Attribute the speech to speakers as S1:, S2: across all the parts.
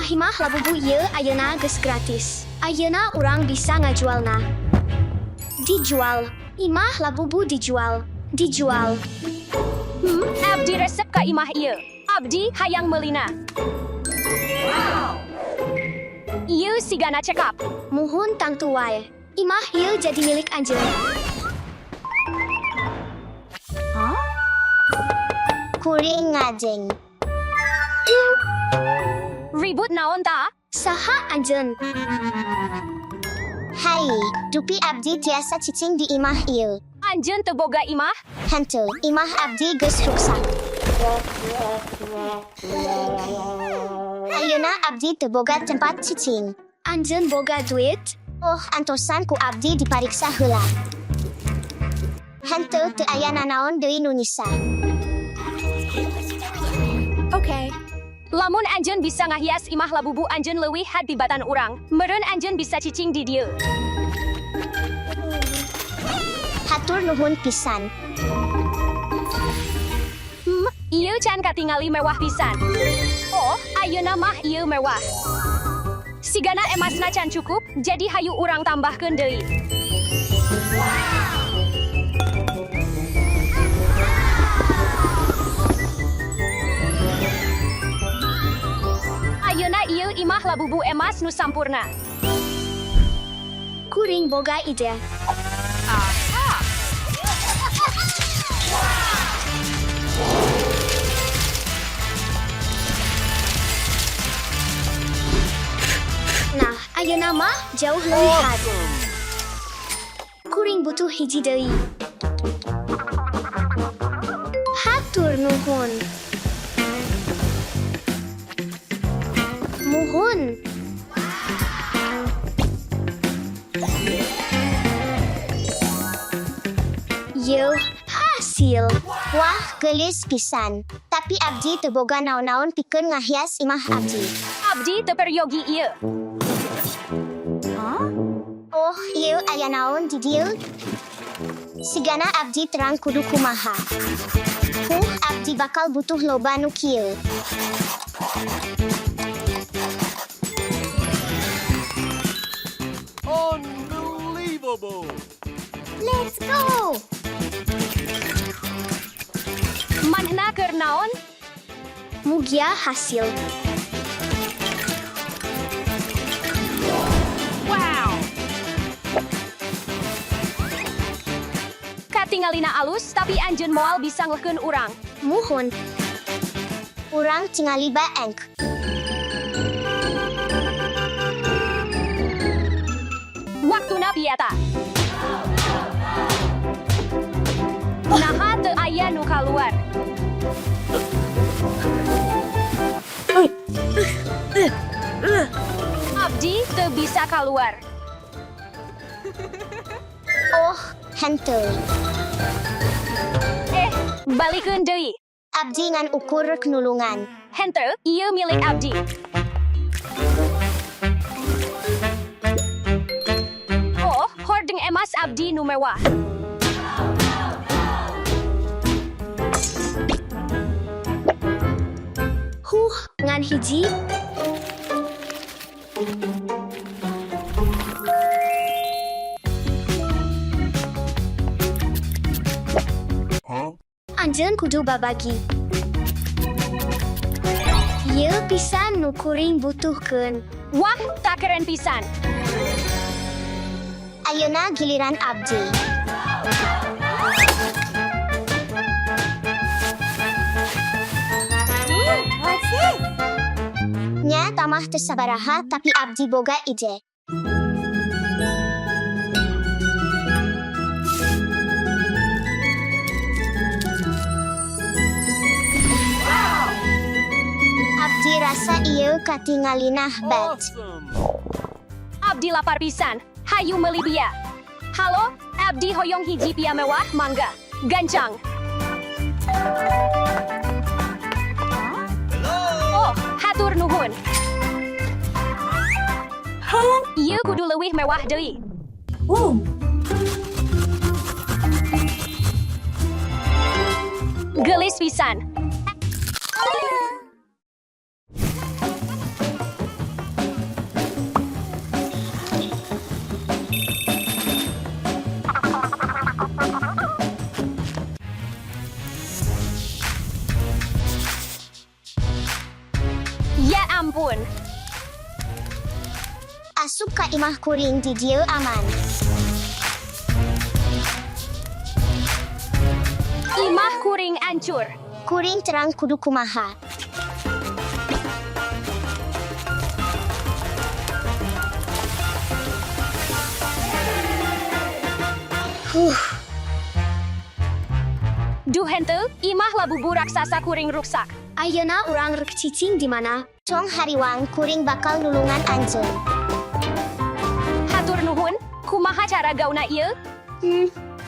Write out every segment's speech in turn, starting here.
S1: Imah-imah Labubu ieu ayeuna geus gratis. Ayeuna urang bisa ngajualna. Dijual. Imah Labubu dijual. Dijual.
S2: Abdi resep ka imah ieu. Abdi hayang meulina. Ieu sigana cekap.
S1: Muhun tangtu wae. Imah ieu jadi milik anjeun.
S3: Kuring ngajeng.
S2: Ribut naon ta?
S1: Saha anjeun?
S3: Hai, dupi abdi tiasa cicing di imah ieu.
S2: Anjeun teu boga imah?
S3: Henteu, imah abdi geus ruksak. Ayeuna abdi teu boga tempat cicing.
S1: Anjeun boga duit?
S3: Oh, antosan ku abdi dipariksa heula. Henteu, teu aya nanaon deui nu nyisa.
S2: Okay. Lamun anjeun bisa ngahias imah Labubu anjeun leuwih had tibatan urang. Meureun anjeun bisa cicing di dieu.
S3: Hatur nuhun pisan.
S2: Ieu can katingali mewah pisan. Oh, ayeuna mah ieu mewah. Sigana emasna can cukup, jadi hayu urang tambahkeun deui. Ayeuna ieu imah Labubu emas nu sampurna.
S1: Kuring boga ide. Nah, ayeuna mah jauh leuwih had. Kuring butuh hiji deui. Hatur nuhun. Muhun. Yeuh, hasil.
S3: Wah, geulis pisan. Tapi abdi teu boga naon-naon pikeun ngahias imah abdi.
S2: Abdi teu peryogi ieu.
S3: Oh, ieu aya naon di dieu? Sigana abdi terang kudu kumaha. Huh, abdi bakal butuh loba nu kieu.
S4: Unbelievable!
S3: Let's go!
S2: Manehna keur naon?
S1: Mugia hasil.
S2: Wow. Katingalina alus, tapi anjeun moal bisa ngelehkeun urang.
S1: Muhun.
S3: Urang tingali baenk.
S2: Waktuna pieta. Naha teu aya nu kaluar. Abdi teu bisa kaluar.
S3: Oh, henteu.
S2: Eh, balikeun deui.
S3: Abdi ngan ukur rek nulungan.
S2: Henteu, ieu milik abdi. Oh, hordeng emas abdi nu mewah.
S1: Huh, ngan hiji.
S4: Huh?
S1: Anjeun kudu babagi. Ieu pisan nu kuring butuhkeun.
S2: Wah, tak keren pisan.
S3: Ayeuna giliran abdi. Nya tamah teu sabaraha tapi abdi boga ide. Abdi rasa ieu katingalina bet.
S4: Awesome!
S2: Abdi lapar pisan. Hayu meuli bia. Halo, abdi hoyong hiji pia mewah, mangga. Gancang. Oh, hatur nuhun. Ieu kudu leuwih mewah deui. Geulis pisan.
S3: imah kuring di dieu aman.
S2: Imah kuring ancur.
S3: Kuring terang kudu kumaha. Huh,
S2: Duh henteu, imah labubu raksasa kuring ruksak.
S1: Ayeuna urang rek cicing di mana?
S3: Tong hariwang kuring bakal nulungan anjeun.
S2: Hatur nuhun, kumaha cara gauna ieu?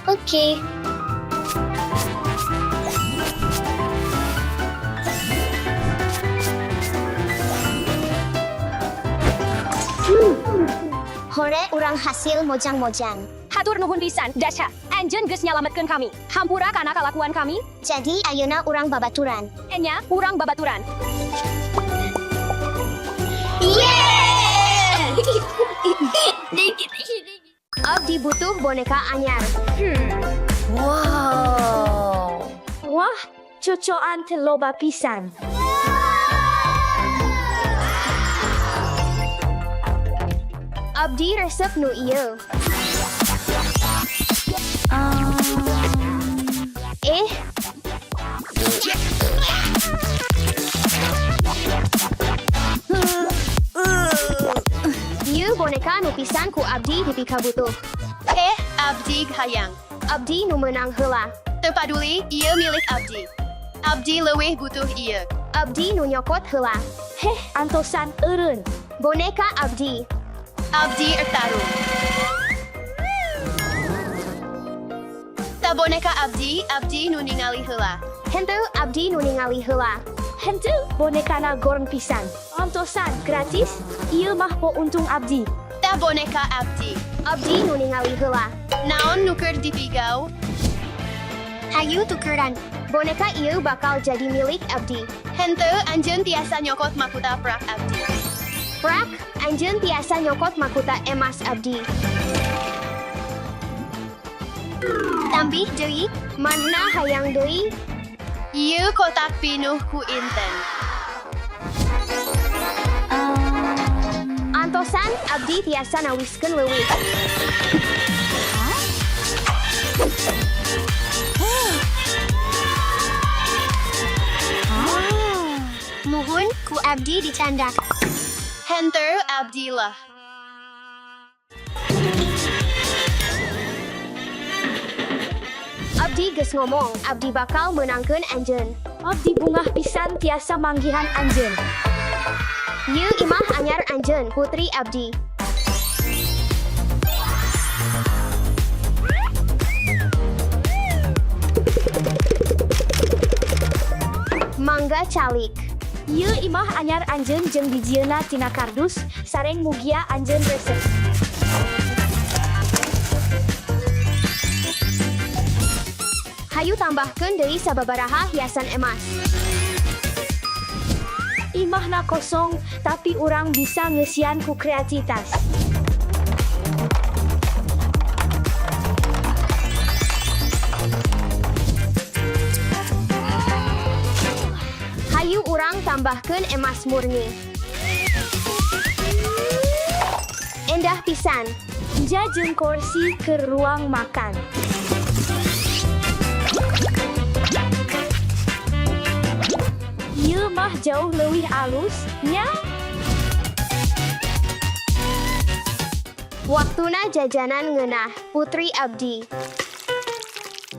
S3: Oke. Hore urang hasil mojang-mojang.
S2: Hatur nuhun pisan, Dasha. Anjeun geus nyalametkeun kami. Hampura kana kalakuan kami,
S3: Jadi ayeuna urang babaturan.
S2: enya urang babaturan.
S1: Abdi butuh boneka anyar.
S5: Wah, cocoan teh loba pisan.
S1: Abdi resep nu ieu. Eh. Ieu boneka nu pisan ku abdi dipikabutuh.
S6: Eh, abdi hayang.
S1: Abdi nu meunang heula.
S6: Teu paduli, ieu milik abdi. Abdi leuwih butuh ieu.
S1: Abdi nu nyokot heula.
S5: Heh, antosan eureun.
S1: Boneka abdi.
S6: Abdi ertarung. Ta boneka abdi, abdi nu ningali heula.
S1: Henteu abdi nu ningali heula.
S5: Henteu bonekana goreng pisan. Antosan gratis, ieu mah po untung abdi.
S6: Ta boneka abdi.
S1: Abdi nu ningali heula.
S6: Naon nu keur dipigau?
S3: Hayu tukeran.
S1: Boneka ieu bakal jadi milik abdi.
S6: Henteu anjeun tiasa nyokot makuta prak abdi.
S1: Prak, anjeun tiasa nyokot makuta emas abdi.
S3: Tambih deui.
S1: Mana hayang deui?
S6: Ieu kotak pinuh ku inten.
S1: Antosan abdi tiasa nawiskeun leuwih.
S3: Muhun ku abdi dicandak.
S6: Henteu abdi lah.
S1: Abdi geus ngomong, abdi bakal meunangkeun anjeun.
S5: Abdi bungah pisan tiasa manggihan anjeun.
S1: Ieu imah anyar anjeun, putri abdi. Mangga calik.
S5: Ieu imah anyar anjeun jeung dijieunna tina kardus, sareng mugia anjeun resep.
S1: Hayu tambahkeun deui sababaraha hiasan emas.
S5: Imahna kosong, tapi urang bisa ngeusian ku kreativitas.
S1: Hayu urang tambahkeun emas murni. Endah pisan.
S5: Ja jeung kursi ke ruang makan. Ieu mah jauh leuwih alus, nya?
S1: Waktuna jajanan ngeunah, putri abdi.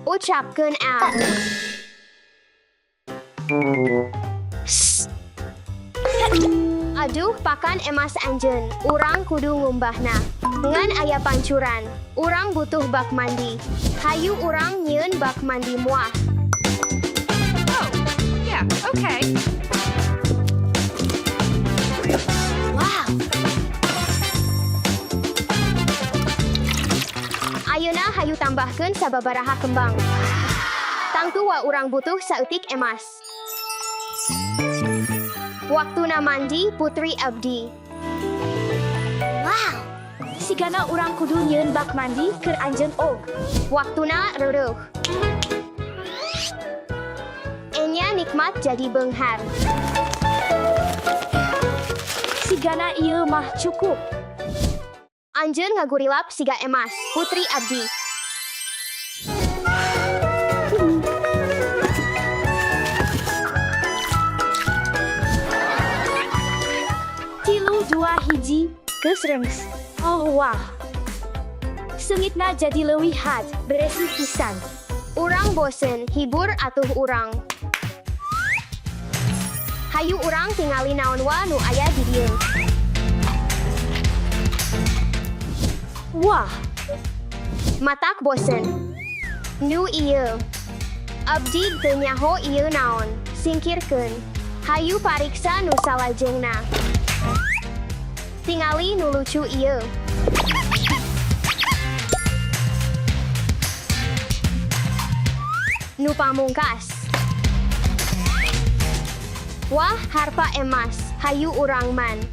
S1: Ucapkeun a. Aduh, pakan emas anjeun, urang kudu ngumbahna. Ngan aya pancuran, urang butuh bak mandi. Hayu urang nyieun bak mandi muah.
S7: Yeah, okay.
S3: Wow.
S1: Ayeuna hayu tambahkeun sababaraha kembang. Tangtu wa urang butuh saeutik emas. Waktuna mandi putri abdi.
S3: Wow.
S5: Sigana urang kudu nyieun bak mandi keur anjeun og.
S1: Waktuna reureuf. Enya nikmat jadi beunghar.
S5: Sigana ieu mah cukup.
S1: Anjeun ngagurilap siga emas, Putri Abdi.
S5: 3, 2, 1, geus remes. Oh wah. Seungitna jadi leuwih had, beresih pisan.
S1: Urang bosen, hibur atuh urang. Hayu urang tingali naon wa nu aya di dieu.
S5: Wah,
S1: Matak bosen. Nu ieu. Abdi teu nyaho ieu naon, singkirkeun. Hayu pariksa nu salajengna. Tingali nu lucu ieu. Nu pamungkas. Wah, harpa emas, hayu urang man.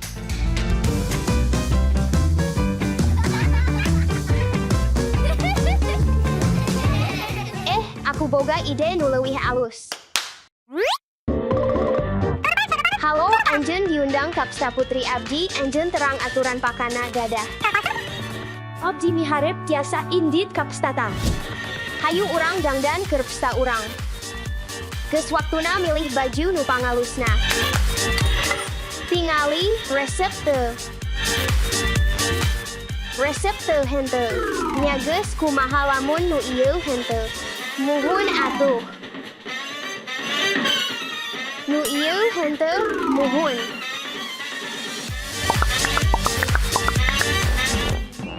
S1: Eh, aku boga ide nu leuwih alus. Halo, anjeun diundang ka pesta Putri Abdi, anjeun terang aturan pakana gadah.
S5: Abdi miharep tiasa indit ka pestata.
S1: Hayu urang dangdan keur pesta urang. Geus waktuna milih baju nu pangalusna. Tingali resep teu. Resep teu henteu. Nya geus kumaha lamun nu ieu henteu. Muhun atuh. Nu ieu henteu muhun.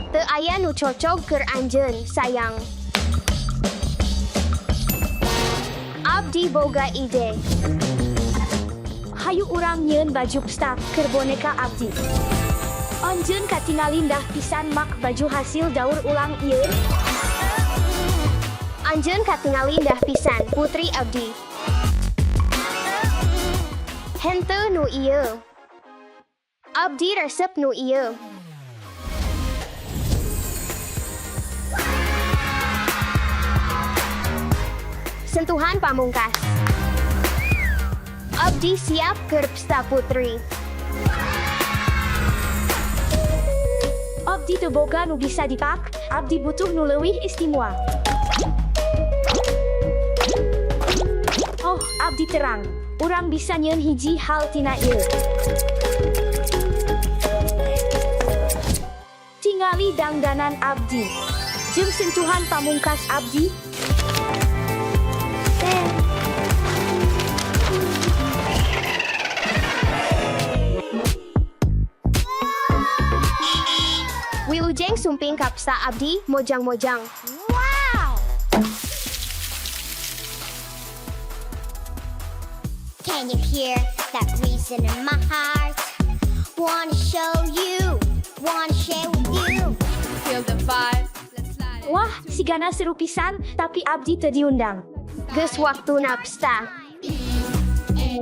S1: Teu aya nu cocog keur anjeun, sayang. Abdi boga ide.
S5: Hayu urang nyieun baju pesta keur boneka abdi. Anjeun katingali ndah pisan mak baju hasil daur ulang ieu.
S1: Anjeun katingali ndah pisan, Putri Abdi. Henteu nu ieu. Abdi resep nu ieu. Sentuhan pamungkas. Abdi siap keur pesta Putri.
S5: Abdi teu boga nu bisa dipak, abdi butuh nu leuwih istimewa. Oh, abdi terang. Urang bisa nyieun hiji hal tina ieu. Tingali dangdanan abdi. Jeung sentuhan pamungkas abdi.
S1: Wilujeng sumping ka pesta abdi, mojang-mojang.
S3: Can you hear that reason in my heart? Wanna show you, wanna share with you.
S6: Feel the vibe. Let's slide.
S5: Wah, sigana seru pisan, tapi abdi teu diundang.
S1: Geus waktuna pesta.
S6: B A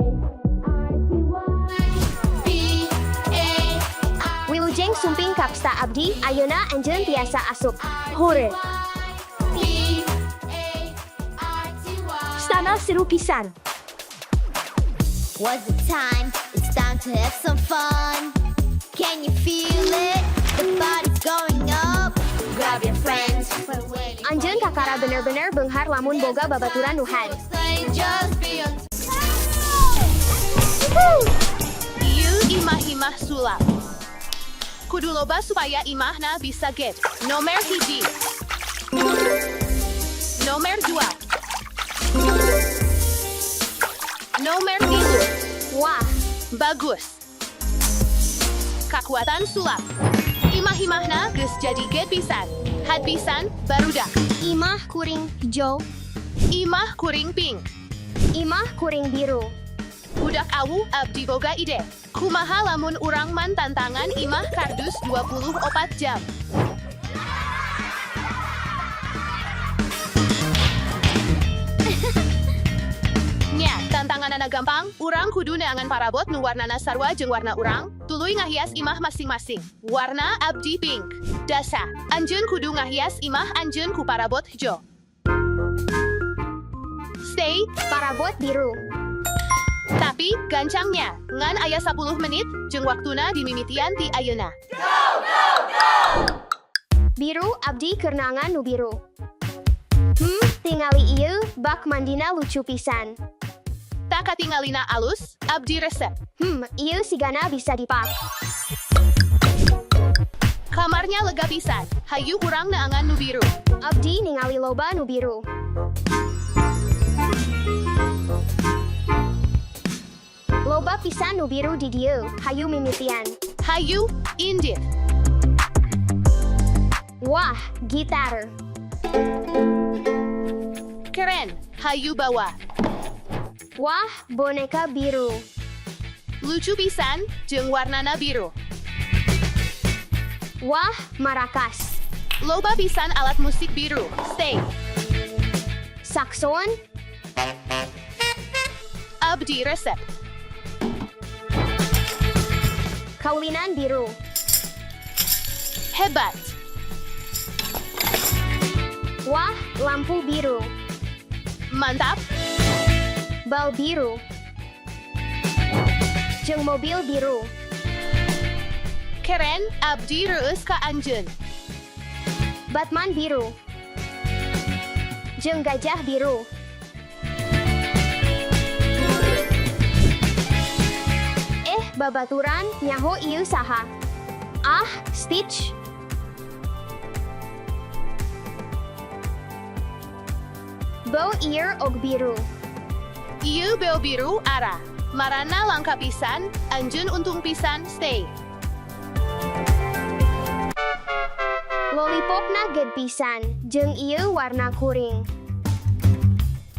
S6: I
S1: Wilujeng sumping ka pesta abdi, ayeuna anjeun tiasa asup.
S5: Hore,
S6: P A R T Y.
S5: pestana seru pisan.
S3: Was the time? It's time to have some fun. Can you feel it? The body's going up.
S6: Grab your friends. We're waiting.
S1: Anjeun kakara bener-bener beunghar lamun boga babaturan nu had.
S6: Just be on. Ieu imah-imah sulap. Kudu loba supaya imahna bisa get. Nomer 1. Nomer 2. Nomer 3.
S1: Wah,
S6: Bagus. Kakuatan sulap. Imah-imahna geus jadi get pisan. Had pisan barudak.
S1: Imah kuring hijau,
S6: Imah kuring pink.
S1: imah kuring biru.
S6: Budak awu abdi boga ide. Kumaha lamun urang man tantangan imah kardus 24 jam. Nya, tantanganana gampang, urang kudu neangan parabot nu warnana sarua jeung warna urang, tuluy ngahias imah masing-masing. Warna abdi pink. Dasa, anjeun kudu ngahias imah anjeun ku parabot hijau. Stay,
S1: Parabot biru.
S6: Tapi, gancangnya, ngan aya 10 menit, jeung waktuna dimimitian ti ayeuna.
S1: Biru abdi keur neangan nu biru. Tingali ieu bak mandina lucu pisan.
S6: Tah katingalina alus, abdi resep.
S1: Ieu sigana bisa dipak.
S6: Kamarnya lega pisan. Hayu urang neangan nu biru.
S1: Abdi ningali loba nu biru. Loba pisan nu biru di dieu, hayu mimitian.
S6: Hayu, indit.
S1: Wah, gitar.
S6: Keren, hayu bawa.
S1: Wah, boneka biru.
S6: Lucu pisan, jeung warnana biru.
S1: Wah, marakas.
S6: Loba pisan alat musik biru. Stay.
S1: Sakson,
S6: Abdi resep.
S1: Kaulinan biru.
S6: Hebat.
S1: Wah, lampu biru.
S6: Mantap.
S1: Bal biru. Jeung mobil biru.
S6: Keren, abdi reueus ka anjeun.
S1: Batman biru. Jeung gajah biru. Eh, babaturan nyaho ieu saha? Ah, Stitch. Bow ear og biru.
S6: Ieu beo biru ara. Marana langka pisan, anjeun untung pisan, stay.
S1: Lollipopna ged pisan, jeung ieu warna kuring.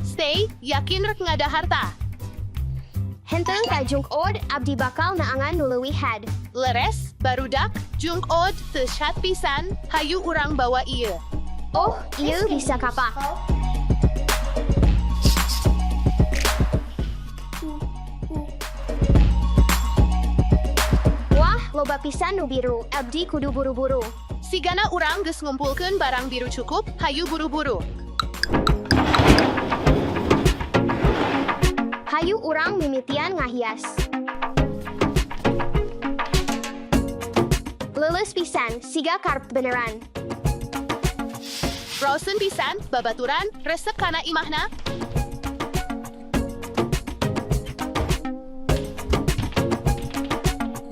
S6: Stay, yakin rek ngadahar ta.
S1: Henteu ka junk od abdi bakal neangan nu leuwih head.
S6: Leres, barudak, junk od, teu syat pisan, hayu urang bawa ieu.
S1: Oh, ieu bisa kapak. Wah, loba pisan nu biru, abdi kudu buru-buru.
S6: Sigana urang geus ngumpulkeun barang biru cukup, hayu buru-buru.
S1: Hayu urang mimitian ngahias. Leuleus pisan, siga karp beneran.
S6: Frozen pisan, babaturan, resep kana imahna.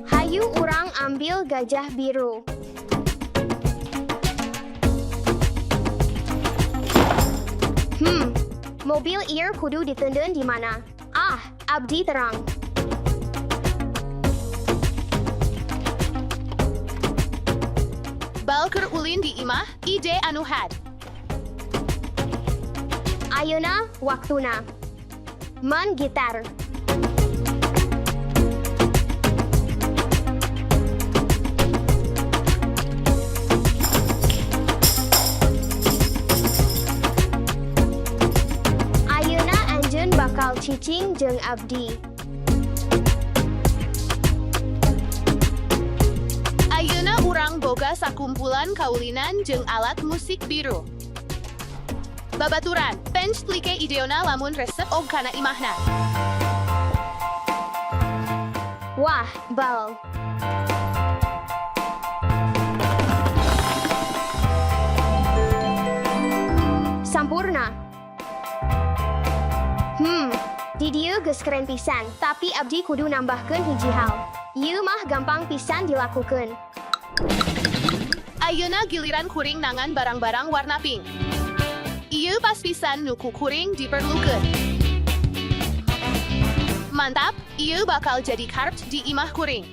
S1: Hayu urang ambil gajah biru. Mobil ieu kudu diteundeun di mana? Ah, abdi terang.
S6: Bal keur ulin di imah, ide anu had.
S1: Ayeuna waktuna. Man gitar. Ayeuna anjeun bakal cicing jeung abdi.
S6: Ayeuna urang boga sakumpulan kaulinan jeung alat musik biru. Babaturan, bench like ideona lamun resep og kana imahna.
S1: Wah, bal. Sampurna. Di dieu geus keren pisan, tapi abdi kudu nambahkeun hiji hal. Ieu mah gampang pisan dilakukeun.
S6: Ayeuna giliran kuring nangan barang-barang warna pink. Ieu pas pisan nu ku kuring diperlukeun. Mantap, ieu bakal jadi karpt di imah kuring.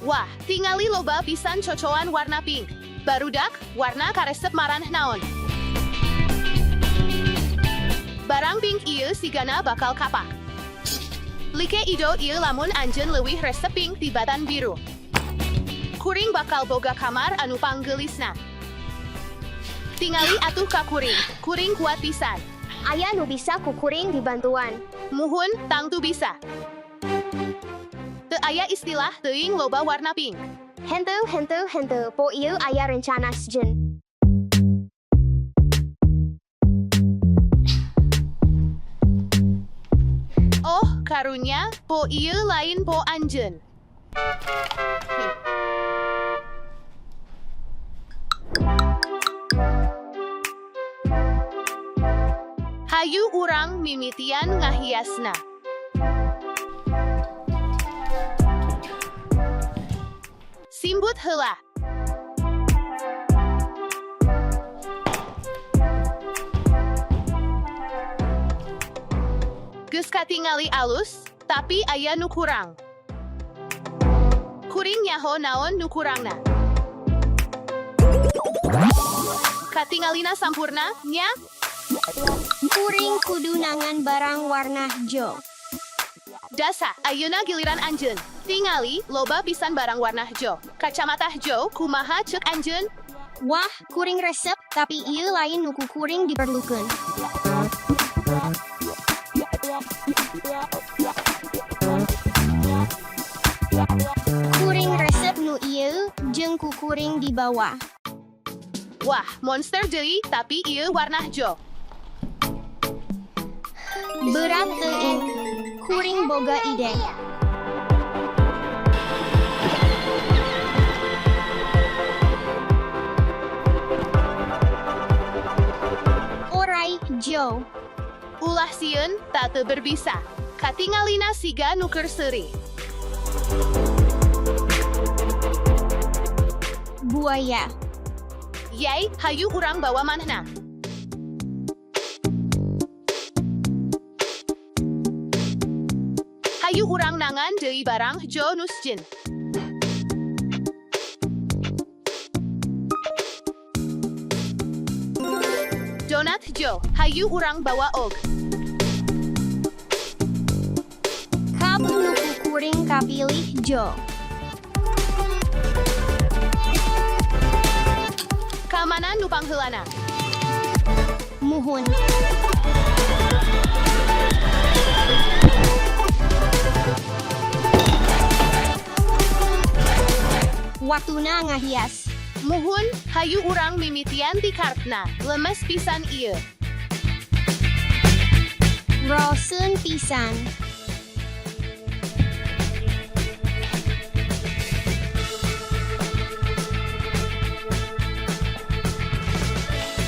S6: Wah, tingali loba pisan cocoan warna pink. Barudak, warna karesep maraneh naon. Barang pink ieu sigana bakal kapak. Like ido ieu lamun anjeun leuwih resep pink tibatan biru. Kuring bakal boga kamar anu panggeulisna. Tingali atuh ka kuring, kuring kuat pisan.
S1: Aya nu bisa ku kuring dibantuan.
S6: Muhun tangtu bisa. Teu aya istilah teuing loba warna pink.
S1: Henteu henteu henteu, po ieu aya rencana sejen.
S6: Oh, karunya, po ieu lain po anjeun. Hayu urang mimitian ngahiasna. Simbut heula. Geus katingali alus, tapi aya nu kurang. Kuring nyaho naon nu kurangna. Katingalina sampurna, nya?
S3: Kuring kudu nangan barang warna hijau.
S6: Dasa, ayeuna giliran anjeun. Tingali, loba pisan barang warna hijau. Kacamata hijau, kumaha ceuk anjeun?
S3: Wah, kuring resep, tapi ieu lain nu ku kuring diperlukeun. Kuring resep nu ieu jeung ku kuring dibawa.
S6: Wah, monster deui, tapi ieu warna hijau.
S3: Berat teuing. Kuring boga ide. Orai hijau.
S6: Ulah sieun, tak teu berbisa. Katingalina siga nu keur seuri.
S3: Buaya.
S6: Yai, hayu urang bawa manehna. Hayu urang nangan deui barang hijau nu sejen. Donat hijau, hayu urang bawa og.
S3: Kabeh nu ku kuring kapilih hijau.
S6: Kamana nu pangheulana?
S3: Muhun. Waktuna ngahias.
S6: Muhun, hayu urang mimitian ti kartna. Lemes pisan ieu.
S3: Roseun pisan.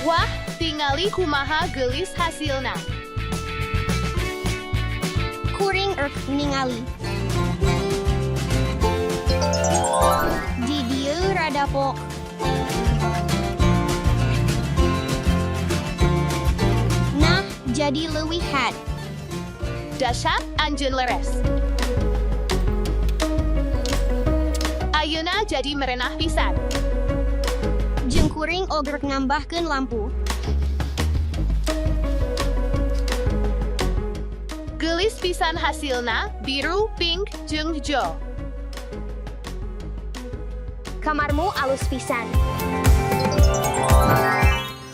S6: Wah, tingali kumaha geulis hasilna.
S3: Kuring erk ningali. Di dieu rada pok. Nah, jadi leuwih had.
S6: Dasha, anjeun leres. Ayeuna jadi merenah pisan.
S3: Jeung kuring oge nambahkeun lampu.
S6: Geulis pisan hasilna, biru, pink, jeung hijau.
S1: Kamarmu alus pisan.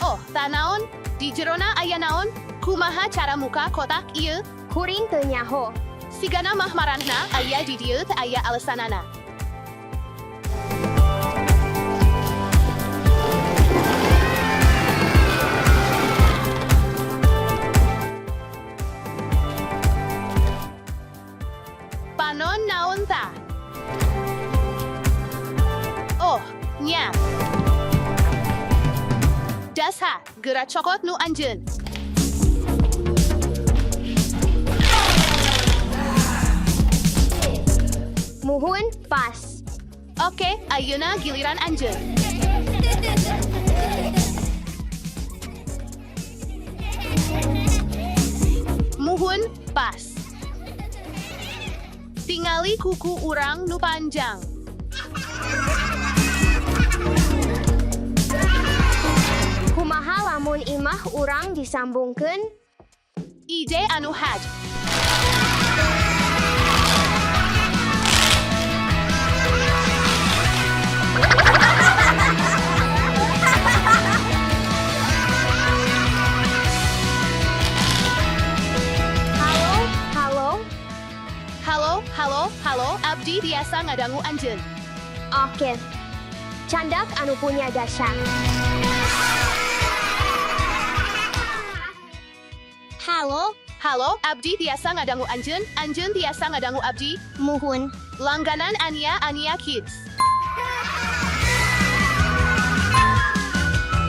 S6: Oh, tanaon, di jerona aya naon? Kumaha cara muka kotak ieu?
S1: Kuring teu nyaho.
S6: Sigana mah maranehna aya di dieu teu aya alesanana. Panon naon ta? Oh, nya. Dasa, geura cokot nu anjeun.
S1: Muhun pas.
S6: Oke, ayeuna giliran anjeun. Muhun pas. Tingali kuku urang nu panjang.
S1: Kumaha lamun imah urang disambungkeun?
S6: Ide anu haj.
S1: Halo, halo.
S6: Halo, halo, halo, abdi tiasa ngadangu anjeun.
S1: Oke. Candak anu punya Dasha.
S3: Halo,
S6: Halo, abdi tiasa ngadangu anjeun, anjeun tiasa ngadangu abdi.
S3: muhun.
S6: Langganan Ania Ania Kids.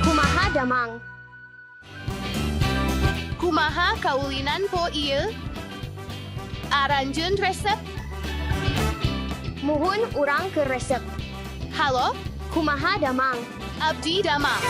S1: Kumaha damang.
S6: Kumaha kaulinan po ieu? Aranjeun resep?
S1: Muhun urang keur resep.
S6: Halo,
S1: Kumaha damang.
S6: abdi damang.